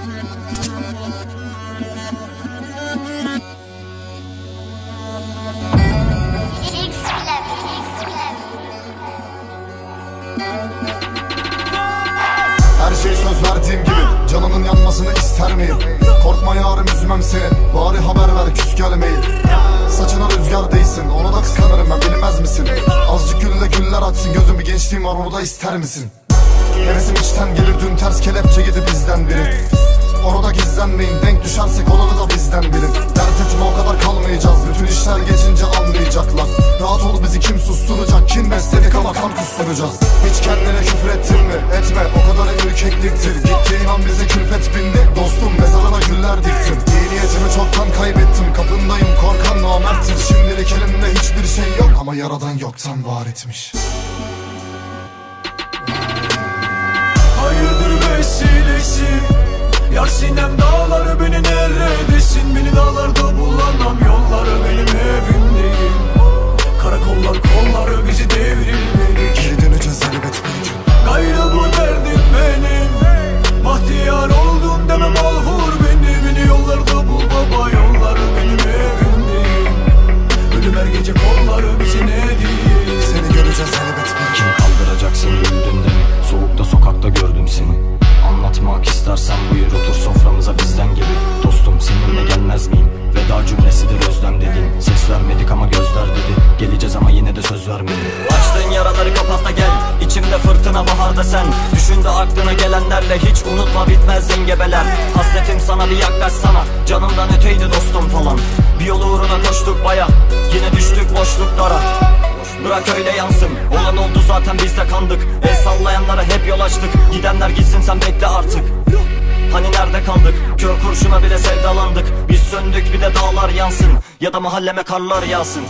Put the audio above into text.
Her şey söz verdiğim gibi Canının yanmasını ister miyim? Korkma yarım üzmem seni Bari haber ver küs gelmeyin Saçına rüzgar değsin Onu da kıskanırım ben bilmez misin? Azıcık gülle güller açsın Gözüm bir gençliğim var onu da ister misin? Hevesim içten gelir dün ters kelepçe yedi bizden biri Orada gizlenmeyin denk düşersek olanı da bizden bilin Dert etme o kadar kalmayacağız bütün işler geçince anlayacaklar Rahat ol bizi kim susturacak kim besledik ama kan kusturacağız Hiç kendine küfür ettin mi? Etme o kadar ürkekliktir Gittiğin an bize külfet bindi Dostum mezarına güller diktim İyi niyetimi çoktan kaybettim Kapındayım korkan namerttir Şimdilik elimde hiçbir şey yok Ama yaradan yoktan var etmiş Hayırdır vesilesi Yar sinem dağları beni neredesin Beni dağlarda bulanam yolları benim evim değil Karakollar kolları bizi devrilmedik Geri döneceğiz elbet bir gün Gayrı bu derdim benim Bahtiyar oldum demem al vur beni Beni yollarda bul baba yolları benim evim değil Ölüm her gece kolları bizi ne değil Seni göreceğiz elbet bir gün Kim kaldıracak seni öldüğünde mi? Soğukta sokakta gördüm seni Anlatmak istersen buyur otur soframıza bizden gibi Dostum seninle gelmez miyim? Veda cümlesidir özlem dedin Ses vermedik ama gözler dedi Geleceğiz ama yine de söz vermedim Açtığın yaraları kapat da gel İçimde fırtına baharda sen Düşün de aklına gelenlerle hiç unutma bitmez engebeler Hasretim sana bir yaklaşsana Canımdan öteydi dostum falan Bir yol uğruna koştuk baya Yine düştük boşluklara Bırak öyle yansın Olan oldu zaten biz de kandık El sallayanlara hep yol açtık Gidenler gitsin sen bekle artık Hani nerede kaldık Kör kurşuna bile sevdalandık Biz söndük bir de dağlar yansın Ya da mahalleme karlar yağsın.